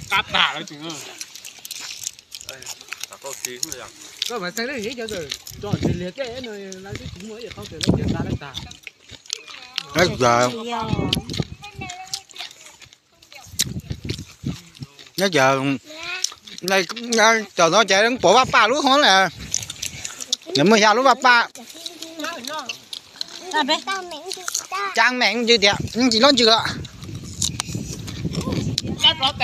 Qab tag lawm tseem. Koj mas xeeb leej yig cov tawm tso ntsis liag tej no lawv twb tsis muaj ib qhov twg lawv tias nqa lawv tag. Nyob cov, cov no ces pom Vaj Paj lub hov na, nws muaj xya lub Vaj Paj. Caa meem ntsis tias tsis loj ntsws lawm. Ces xwb.